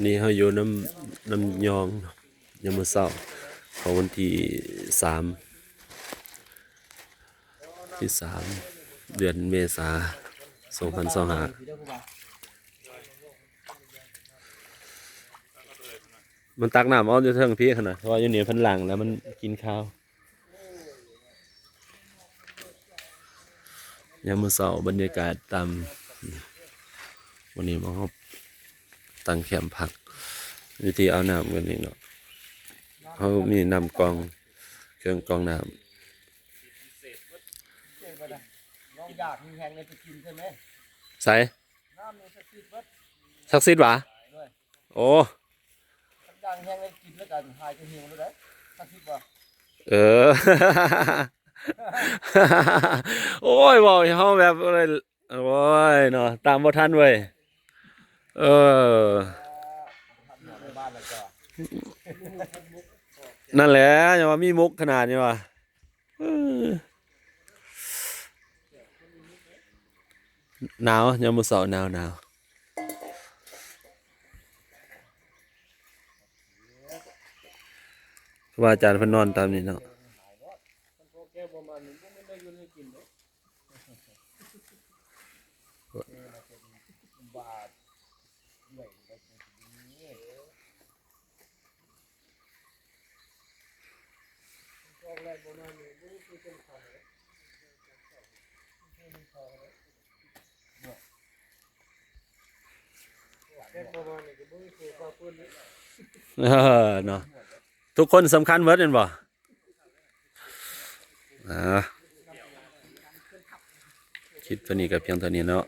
ນີ້ເຮົາຢູ່ນຳ ນຳຍອງ ຍາມມື້ເຊົ້າຂອງວັນທີສາມ ທີສາມ ເດືອນເມສາ ສອງພັນຊາວຫ້າ. ມັນຕັກນ້ຳເອົາຢູ່ເທິງພີ້ຫັ້ນນະ ເພາະວ່າຢູ່ນີ້ເພິ່ນລ້າງແລ້ວມັນກິນຄາວ. ຍາມມື້ເຊົ້າບັນຍາກາດຕາມ ມື້ນີ້ມາຮອດຕັ້ງແຄມພັກ ວິທີເອົານ້ຳກັນນີ້ເນາະ. ເຮົາມີນ້ຳກອງ ເຄື່ອງກອງນ້ຳ. ນ້ອງຢາກມີແຮງເລີຍໄປກິນໃຊ່ໄໝ? ໃສ? ນ້ຳນີ້ສັກສິດເບິດ. ສັກສິດຫວາ? ໂດຍ. ໂອ້ ຢາກແຮງເລີຍກິນແລ້ວກໍຫາຍຈະຫິວແລ້ວເດ້. ສັກສິດບໍ່? ເອີ ໂອ້ຍ ເວົ້າໃຫ້ເຮົາແບບ ໂອ້ຍເນາະ ຕາມບໍ່ທັນເວີຍ. ເອີ ນັ້ນແຫຼະ ຍັງວ່າມີມຸກຂະໜາດນີ້ວ່າ. ເອີ ໜາວ ຍາມມື້ເຊົ້າໜາວໆ. ຄູບາອາຈານເພິ່ນນອນຕາມນີ້ເນາະ. ເອີ ເນາະ ທຸກຄົນສຳຄັນເບິດແມ່ນບໍ່? ອ່າ ຄລິບຕົວນີ້ກໍພຽງເທົ່ານີ້ເນາະ.